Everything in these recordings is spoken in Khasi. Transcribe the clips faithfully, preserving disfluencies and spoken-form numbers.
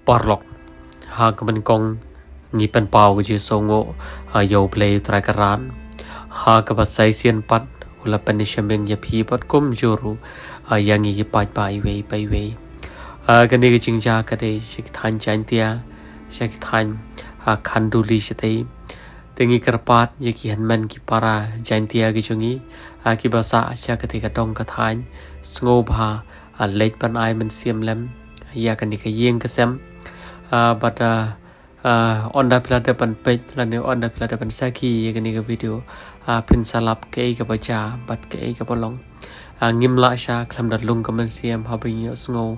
Paralok, ha kaba nyngkong ngi pynpaw ka jingsngewnguh ïa U Blei Trai Kynrad. Ha kaba sa shisien pat u la pynshimbynta ïa phi bad kumjuh ruh ïa ngi ki paidbah iwei pa iwei. Kane ka jingjia ka dei sha ki thaiñ Jaintia, sha ki thaiñ Khanduli shatei. Te ngi kyrpad ïa ki hynmen ki para Jaintia ki jong ngi kiba sah sha katei ka dong ka thaiñ, sngewbha leit ban ai mynsiem lem ïa kane ka ïing ka sem. Bad ynda phi la dep ban peit lane ynda phi la dep ban sakhi ïa kane ka video, phin sa lap kaei kaba jia bad kaei kaba long. Ngim lah shuh khlem da lung ka mynsiem haba ngi ïohsngew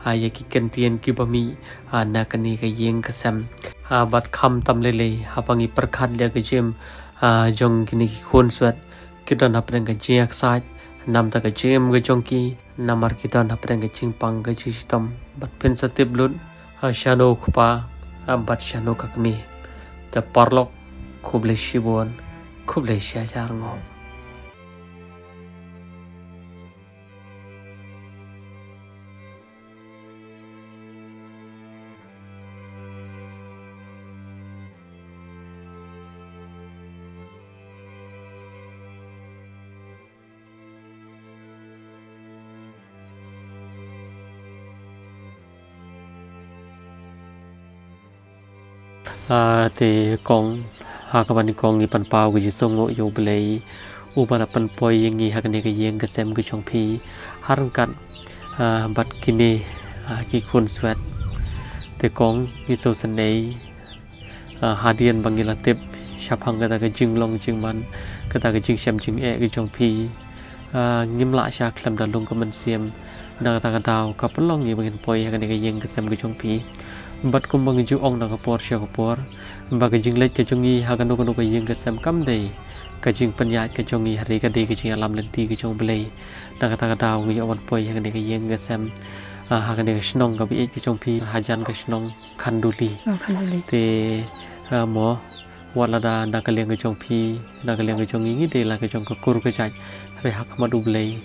ïa ki kyntien kiba mih na kane ka ïing ka sem. Bad khamtam lei lei haba ngi pyrkhat ïa ka jingim jong kine ki khunswet, ki don hapdeng ka jingïaksaid namar ka jingim ka jong ki, namar ki don hapdeng ka jingpang ka jingshitom. Bad phin sa tip lut shano u kpa bad shano ka kmie. Te paralok, khublei shibun, khublei shihajar nguh. Te kong, ha kaba nyngkong ngi pynpaw ka jingsngewnguh ïa U Blei uba la pynpoi ïa ngi ha kane ka ïing ka sem ka jong phi, ha ryngkat bad kine ki khunswet. Te kong, ngi sngewsynei hadien ba ngi la tip shaphang kata ka jinglong jingman, kata ka jingshem jingeh ka jong phi. Ngim lah shuh khlem da lung ka mynsiem na kata ka daw kaba pynlong ïa ba ngin poi ha kane ka ïing ka sem ka jong phi. Bad kumba ngi ju ong na ka por sha ka por, ba ka jingleit ka jong ngi ha kano kano ka ïing ka sem kam dei ka jingpynïaid ka jong ngi, hynrei ka dei ka jingïalam lynti ka jong U Blei. Na kata ka daw ngi ïoh ban poi ha kane ka ïing ka sem, ha kane ka shnong kaba ïeit ka jong phi, hajan ka shnong Khanduli. Te mo, wat lada na ka liang ka jong phi, na ka liang ka jong ngi, ngi dei la ka jong ka kur ka jait, hynrei ha khmat U Blei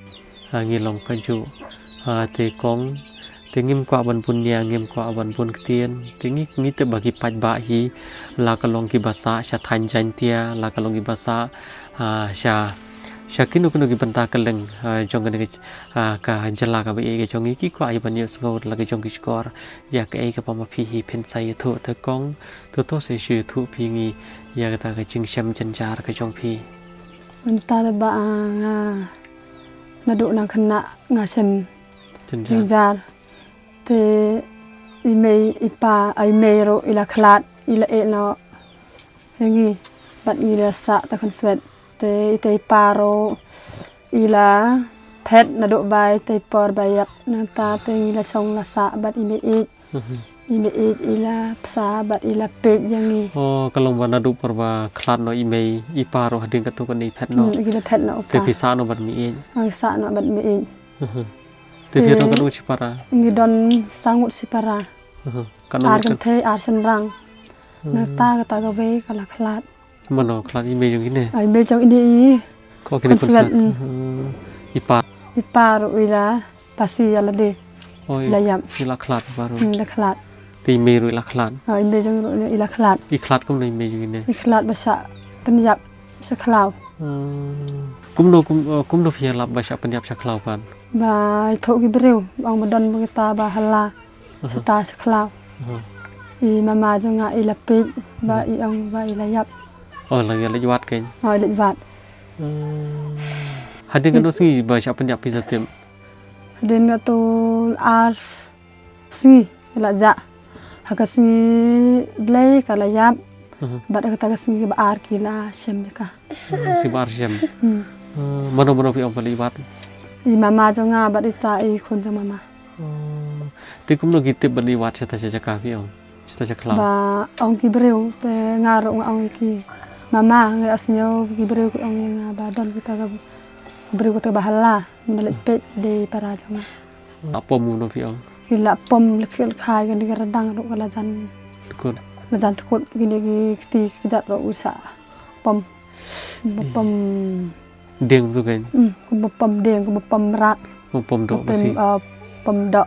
ngi long kajuh. Te kong, te ngim kwah ban bun nia, ngim kwah ban bun ktien. Te ngi, ngi tip ba ki paidbah hi, la ka long kiba sah sha thaiñ Jaintia, la ka long kiba sah sha, sha kino kino ki bynta kylleng jong kane ka jylla kaba ïeit ka jong ngi, ki kwah hi ban ïohsngew la ka jong ki shkor ïa kaei kaba ma phi hi phin sa ïathuh. Te kong, to to sa shu ïathuh phi ïa ngi ïa kata ka jingshem jynjar ka jong phi. Mynta ba nga naduh nang khynnah nga shem jynjar. Te i mei i pa, i mei ruh i la khlad, i la ïeh noh ïa ngi bad ngi la sah ta khunswet. Te i tei i pa ruh i la phet naduh ba i tei por ba ïap, nangta te ngi la shong la sah bad i mei ïeit. I mei ïeit i la bsa bad i la peit ïa ngi. O, ka long ba naduh por ba khlad noh i mei i pa ruh hadien katto katne i phet noh. Ki la phet noh u pa. Te phi sah noh bad mei ïeit. Ngi sah noh bad mei ïeit. Te phi don katno ngut shipara? Ngi don saw ngut shipara. Ar kynthei ar shynrang. Nangta kata kawei ka la khlad. Mano khlad, i mei jong ine? I mei jong ine i. Ko kine khunswet. I pa. I pa ruh i la phasi ïa lade. I la ïap. I la khlad i pa ruh. I la khlad. Te i mei ruh i la khlad. I mei jong ruh i la khlad. I khlad kumno i mei jong ine? I khlad ba shah pynïap sha khlaw. Kumno, kumno phi ïalap ba shah pynïap sha khlaw pat? Ba ïathuh ki briew, ong ba don ba kita ba hala. Sha ta sha khlaw. I mama jong nga i la peit ba i ong ba i la ïap. O, la ïa leit wad kein. O, leit wad. Hadien katno sngi ba shah pynïap phi sa tip? Hadien katto ar sngi la jah. Ha ka sngi Blei ka la ïap. Bad ha kata ka sngi ba ar ki la shem ïa ka. Sngi ba ar shem. Mano mano phi ong ba leit wad? I mama jong nga bad ita i khun jong mama. Te kumno ki tip ba leit wad shata sha jaka phi ong? Shata sha khlaw. Ba ong ki briew te nga ruh nga ong ïa ki. Mama nga ïohsngew ki briew ki ong ïa nga ba don kita ka briew kita ba hala. Mynta leit peit dei para jong nga. La pom kumno phi ong? Ki la pom lehkai lehkai kane ka radang ruh ka la jan. Tkut. La jan tkut kine ki kti ki kjat ruh u sa pom. Ba pom. Dieng tu kan? Hmm, kumba pom dieng, kumba pom mrad. Kumba pom doh basi. Pom doh.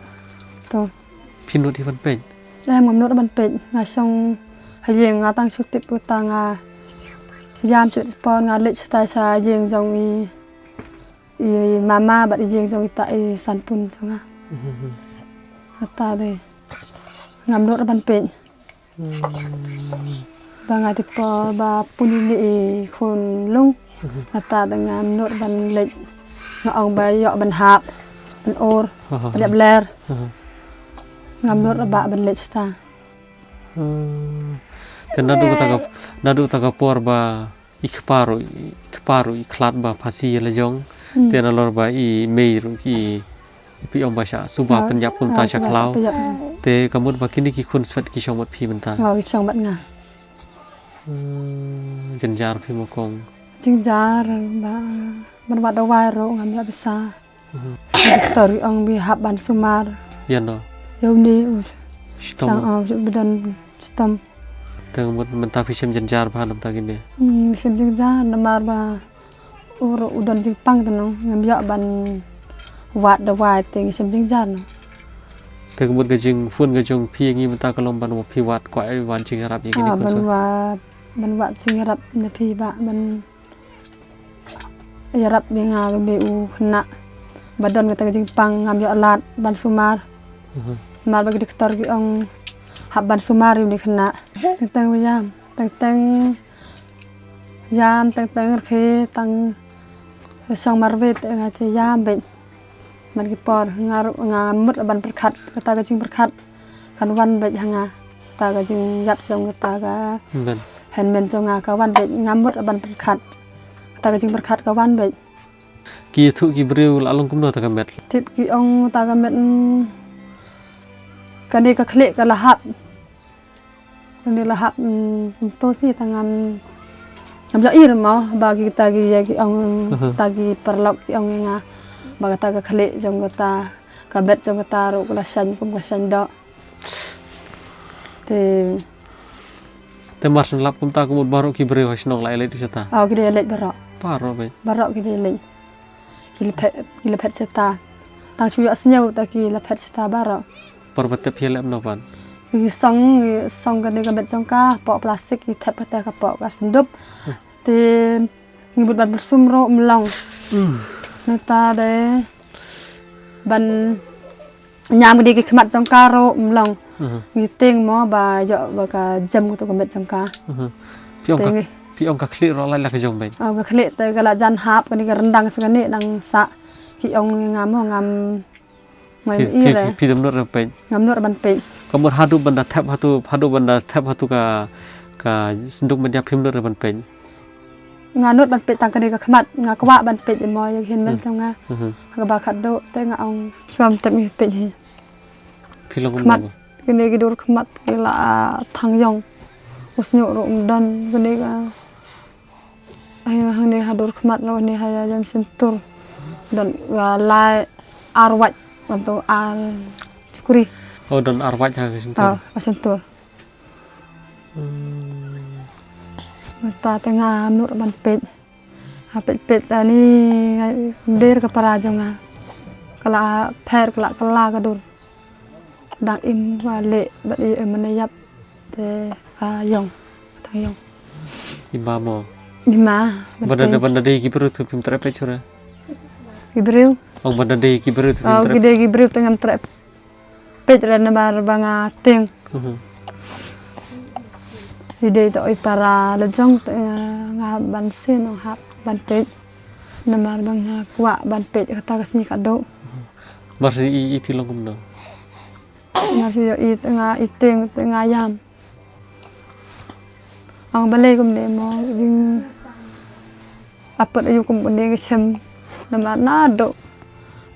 Tu. Phi nud hi ban peit? Em, ngam nud ban peit, nga shong ha ïing, nga tang shu tip, kata nga ïam shu tip pon, nga leit shatai sha ïing jong i, i mama bad i ïing jong i ta i sanpun jong nga. Mhm. Kata de. Ngam nud ban peit. Hmm. Ba nga tip ba pun ine i khun lung. Mhm. Kata de ngam nud ban leit. Nga ong ba ïoh ban hap, ban ur, aha, ban ïap ler. Aha. Ngam nud ba ban leit shata. Hmm. Te naduh kata ka, naduh kata ka por ba i kpa ruh, i kpa ruh i khlad ba pasi ïa la jong. Hmm. Te nalor ba i mei ruh ki, phi ong ba sha suba, ah, pynïap kumta, ah, sha suba khlaw. Pynïap. Te ka mut ba kine ki khun swet ki shong bad phi mynta. Wa, ki shong bad nga. Hmm, jynjar phi mo kong. Jynjar ba ban wad dawai ruh ngam ïoh pisa. Mhm. Doktor ong ba hap ban sumar. Ïa no? Ïa une u. Shitom. Sdang, oh, u don shitom. Te mut mynta phi shem jynjar bha namar kine. Hmm, shem jynjar namar ba u ruh u don jingpang te nong, ngam ïoh ban wad dawai te ngi shem jynjar nong. Te ka mut ka jingphun ka jong phi ïa ngi mynta ka long ban wa phi wad kwah, eh, wad jingïarap ïa kine ki khun swet. Ah, ban wad, ban wad jingïarap na phi ba ban ïarap ïa nga, kumne u khynnah ba don kata ka jingpang, ngam ïoh lad ban sumar. Mhm. Namar ba ki doktor ki ong hap ban sumar ïa une u khynnah. Teng teng ba ïam, teng teng ïam, teng teng rkhie, tang shong marwei te nga shu ïam beit. Man ki por nga ruh ngam mut ban pyrkhat, kata ka jingpyrkhat kan wan beit ha nga. Kata ka jingïap jong kata ka, men, hynmen jong nga ka wan beit, ngam mut ban pyrkhat. Kata ka jingpyrkhat ka wan beit. Ki ïathuh ki briew la long kumno kata ka met? Tip ki ong kata ka met, mm, kane ka khlieh ka la hap. Kane la hap, mm, to phi, tang ngam, ngam ïohi mo ba kita ki ïa ki ong, aha, kita ki paralok ki ong ïa nga ba kata ka khlieh jong kata, ka met jong kata ruh ka la shaiñ kum ka shaiñ doh. Te, te mar shen lap kumta ka mut baroh ki briew ha shnong la ïaleit shata? Oh, ki dei ïaleit baroh. Baroh beit. Baroh ki dei ïaleit. Ki la phet, ki la phet shata. Tang shu ïohsngew te ki la phet shata baroh. Por ba tep phi ïaleh kumno pat? Ki song, ki song kane ka met jong ka hapoh plastik, ki thep kata hapoh ka syndup. Hmm. Te ngi mut ban pyrsum ruh ym long. Hmm. Nangta de ban ñiam kane ki khmat jong ka ruh ym long. Mhm. Ngi tieng mo ba ïoh ba ka jem kato ka met jong ka. Mhm. Phi ong ka, tieng, phi ong ka khlieh ruh la ïa ka jong beit. Oh, ka khlieh te ka la jan hap kane ka ryndang sa kane nang sah. Ki ong nga mo ngam, ngam ïohi re. Phi, phi, phi dang nud ban peit? Ngam nud ban peit. Ka mut haduh ban da thep hato, haduh ban da thep hato ka, ka synduk met ïap phim nud ban peit? Nga nud ban peit tang kane ka khmat, nga kwah ban peit mo ïa ka hynmen jong nga. Mhm. Ha kaba khatduh te nga ong shu ym tep ngi peit hi. Phi long kumno? Khmat, kine ki dur khmat ki la, ah, thang ïong. U shñiuh ruh ym don, kane ka, ai, hangne ha dur khmat ruh, hangne ha ïa jan shyntur don, ah, lai ar wait, bad to ar chukri. Oh, don ar wait ha ka shyntur. Ah, ha shyntur. Hmm. Mynta te ngam nud ban peit. Ha peit peit ani, der ka para jong nga. Ka la pher, ka la kylla ka dur. Dang im ka leh bad i, i mane ïap te ka ïong. Tang ïong. I ma mo? I ma. Ban da, ban da dei ki briew te phim treh peit shuh re? Ki briew? Ong ban da dei ki briew te phim treh. Oh, ki dei ki briew te ngam treh peit re namar ba nga tieng. Mhm. Ki dei to i para la jong te nga, nga ban sien ong hap ban peit. Namar ba nga kwah ban peit kata ka sngi ka dok. Mar shi i, i phi long kumno? Mar shi ïohi te nga, i tieng te nga ïam. Ong balei kumne mo jing apot aïu kum une ngi shem namar naduh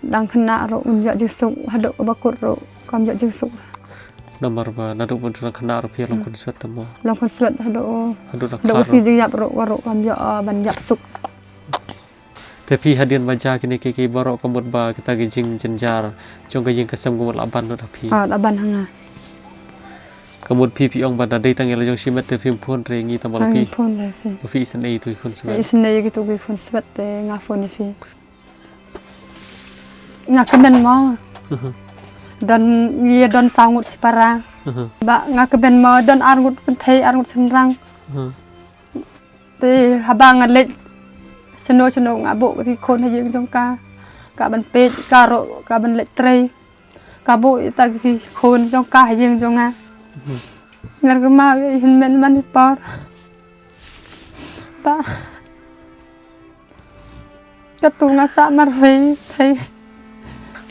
dang khynnah ruh ngam ïoh jingsuk, haduh kaba kut ruh kam ïoh jingsuk. Namar ba naduh ban dang khynnah ruh phi long khun swet te mo. Long khun swet haduh, haduh dang khlad ruh. Ka sngi jingïap ruh, ruh kam ïoh, ah, ban ïap suk. Te phi hadien ba jia kine kiei kiei baroh ka mut ba kita ki jingjynjar jong ka ïing ka sem ka mut la ban lut ha phi? Ah, la ban ha nga. Ka mut phi phi ong ba da dei tang ïa la jong shimet te phim phone re ngi tang ba la phi. Phone re phi. Ba phi isynei ïa tu ki khun swet. Isynei ïa tu ki khun swet te nga phone ïa phi. Nga kmen mo. Mhm. Don, ngi don saw ngut shipara. Mhm. Ba nga kmen mo don ar ngut kynthei, ar ngut shynrang. Mhm. Te haba nga leit shano shano nga buh ki khun ha ïing jong ka. Ka ban peit, ka ruh ka ban leit trei. Ka buh ïa kita ki khun jong ka ha ïing jong nga. Mhm. Nga kynmaw ïa i hynmen man i por. Ba. Katu nga sah marwei, thei.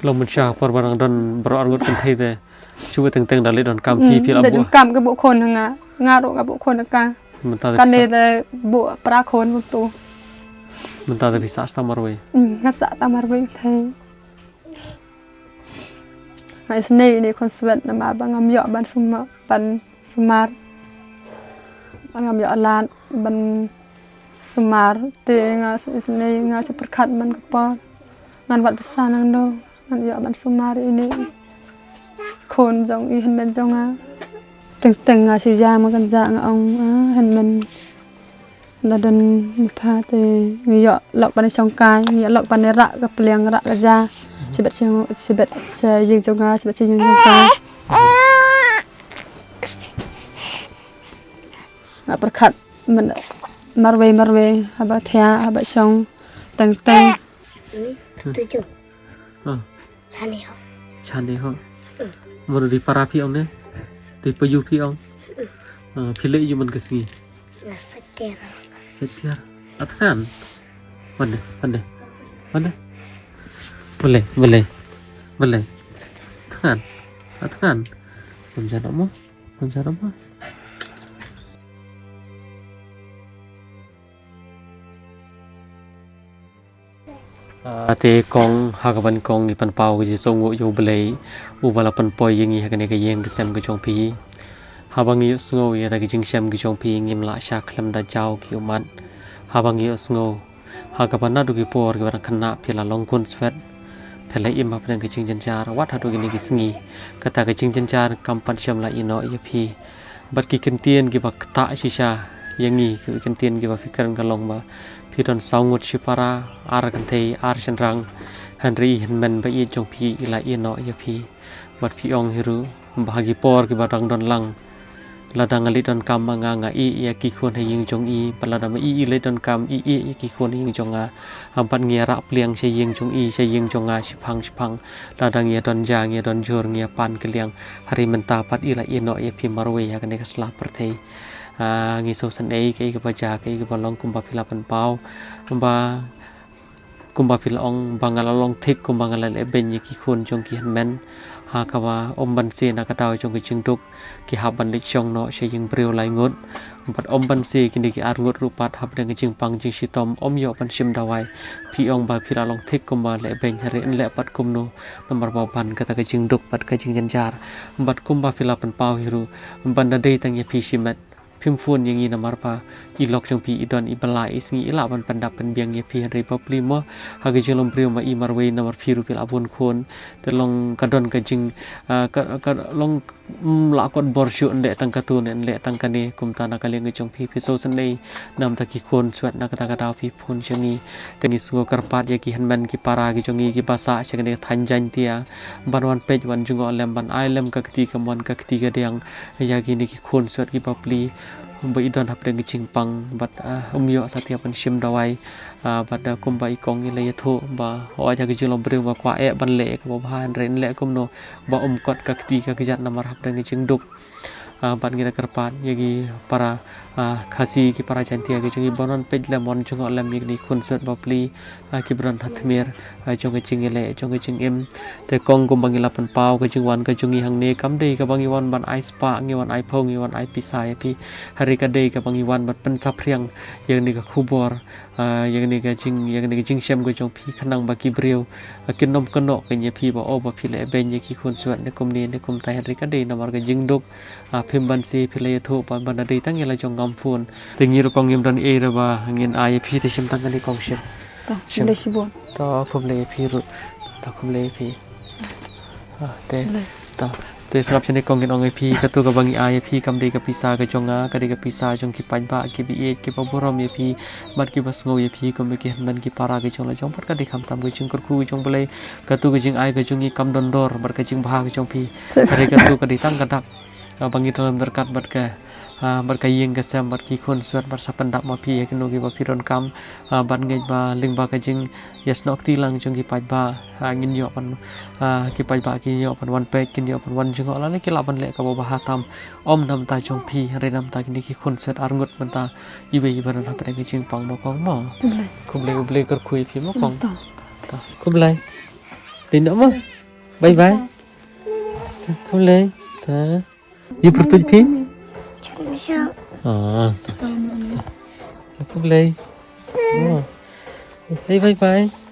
Long mynshuwa por ba dang don baroh ar ngut kynthei te. Shu teng teng da leit donkam phi, phi la buh. Donkam ka buh khun ha nga. Nga ruh nga buh khun ha ka. Mynta te kane te buh para khun kumtu. Mynta te phi sah tang marwei. Hmm, nga sah tang marwei, thei. Nga isynei ïa ine i khunswet namar ba ngam ïoh ban sumar, ban sumar. Ba ngam ïoh lad ban sumar. Te nga isynei, nga shu pyrkhat man ka por. Ngan wad pisa nangno, ngan ïoh ban sumar ïa ine i khun jong i hynmen jong nga. Teng teng nga shu ïa ma kan ja nga ong, ah, hynmen. La don mapha te ngi ïoh lok ban shong kai, ngi ïoh lok ban rah ka pliang, rah ka ja. Shibet shong, shibet sha ïing jong nga, shibet sha ïing jong ka. Nga pyrkhat man, marwei marwei, haba thiah, haba shong, teng teng. Ni, tu jong. Ah. Chane ho. Chane ho. Mm. Mano dei para phi ong ne? Dei payu phi ong? Mm. Ah, phi leh aïu man ka sngi? Nga sait tiar. Sait tiar. At khan. Mane, mane. Mane. Balei, balei. Balei. At khan. At khan. Ngam jana mo. Ngam jana mo. Ah, te kong, ha kaba nyngkong ngi pynpaw ka jingsngewnguh ïa U Blei, uba la pynpoi ïa ngi ha kane ka ïing ka sem ka jong phi. Haba ngi ïohsngew ïa kata ka jingshem ka jong phi, ngim lah shah khlem da jaw ki ummat. Haba ngi ïohsngew, ha kaba naduh ki por kiba dang khynnah phi la long khunswet, phi la im hapdeng ka jingjynjar, wat haduh kine ki sngi. Kata ka jingjynjar kam pat shym la ïehnoh ïa phi. Bad ki kyntien kiba ktah shisha ïa ngi, ki kyntien kiba phi kren ka long ba phi don saw ngut shipara, ar kynthei, ar shynrang, hynrei i hynmen ba ïeit jong phi i la ïehnoh ïa phi. Bad phi ong hi ruh ba ha ki por kiba dang don lang, lada nga leit donkam ma nga, nga ïeh ïa ki khun ha ïing jong i, bad lada ma i i leit donkam, i ïeh ïa ki khun ha ïing jong nga. Bad ngi ïa rah pliang sha ïing jong i, sha ïing jong nga, shiphang shiphang. Lada ngi ïa don ja, ngi ïa don jhur, ngi ïa pan kylliang. Hynrei mynta pat i la ïehnoh ïa phi marwei ha kane ka sla pyrthei. Ah, ngi sngewsynei kaei kaba jia, kaei kaba long kumba phi la pynpaw. Ba kumba phi la ong, ba nga la long thik, kumba nga la leh beiñ ïa ki khun jong ki hynmen. Ha kaba ym banse na ka daw jong ka jingduk, ki hap ban leit shong noh sha ïing briew lai ngut. Bad ym banse kine ki ar ngut ruh pat hapdeng ka jingpang jingshitom ym ïoh ban shim dawai. Phi ong ba phi la long thik kumba leh beiñ, hynrei yn leh pat kumno, namar ba ban kata ka jingduk bad ka jingjynjar. Bad kumba phi la pynpaw hi ruh, ban da dei tang ïa phi shimet, phim phone ïa ngi namar ba i lok jong phi i don i ba la i sngi i lah ban pyndap pynbiang ïa phi, hynrei bapli mo, ha ka jinglong briew ma i marwei namar phi ruh phi la bun khun. Te long ka don ka jing, ah, ka, ka long, mm, lah kot bor shuh, yn leh tang katu ne yn leh tang kane, kumta na ka liang ka jong phi, phi sngewsynei namar ta ki khunswet na kata ka daw phi phone sha ngi. Te ngi sngew kyrpad ïa ki hynmen ki para ki jong ngi kiba sah sha kane ka thaiñ Jaintia, ban wan peit wan jngoh lem, ban ai lem ka kti kamon ka kti kadiang ïa kine ki khunswet ki bapli ba i don hapdeng ka jingpang bad, ah, ym ïoh satia ban shim dawai. Ah, bad, ah, kumba i kong i la ïathuh ba, oh, ha ka jinglong briew nga kwah eh ban leh kaba bha, hynrei yn leh kumno ba ym kot ka kti ka kjat namar hapdeng ka jingduk. Ah, bad ngi da kyrpad ïa ki para, ah, Khasi, ki para Jaintia ki jong ngi ban wan peit lem, wan jngoh lem ïa kine ki khunswet bapli, ah, kiba don ha tmier, ah, jong ka jingïaleh, jong ka jingim. Te kong, kumba ngi la pynpaw, ka jingwan ka jong ngi hangne kam dei kaba ngi wan ban ai spah, ngi wan ai phew, ngi wan ai pisa ïa phi. Hynrei ka dei kaba ngi wan ban pynsaphriang ïa kane ka khubor, ah, ïa kane ka jing, ïa kane ka jingshem ka jong phi, khnang ba ki briew, ah, kin ym kynnoh kein ïa phi ba, oh, ba phi leh beiñ ïa ki khunswet ne kumne ne kumtai, hynrei ka dei namar ka jingduk. Ah, phim banse, phi la ïathuh ba ban da dei tang ïa la jong ngam phone. Te ngi ruh kong ngim don ei ruh ba ngin ai ïa phi, te shim tang kane kong, shim. To, shim. Khublei shibun. To, khublei ïa phi ruh. To, khublei ïa phi. Ah, te. Khublei. To, Te sngap shane kong, ngin ong ïa phi, katu kaba ngi ai ïa phi kam dei ka pisa ka jong nga, ka dei ka pisa jong ki paidbah kiba ïeit, kiba burom ïa phi bad kiba sngew ïa phi kum ki hynmen ki para ki jong la jong, bad ka dei khamtam ka jingkyrkhu ka jong U Blei. Katu ka jingai ka jong ngi kam don dor bad ka jingbha ka jong phi. Ka dei katu ka dei tang ka dak, ah, ba ngi donkam ryngkat bad ka, ah, bad ka ïing ka sem bad ki khun suet, bad sa pyndap ma phi ïa kino kiba phi donkam, ah, bad ngeit ba lyngba ka jingïasnoh kti lang jong ki paidbah, ah, ngin ïoh ban, ah, ki paidbah kin ïoh ban wan peit, kin ïoh ban wan jngoh, lane ki lah ban leh kaba bha tam. Ym na bynta jong phi, hynrei na bynta kine ki khun suet arngut, bynta iwei iwei ruh na pdeng ka jingpang, mo kong mo. Khublei. Khublei, U Blei kyrkhu ïa phi, mo kong. Ta. Ta. Khublei. Dei noh mo. Bye bye. Ta, khublei. Ta. Ïa pyrtuit phi? Ah. Ta. Khublei. Oh. Hey, bye bye.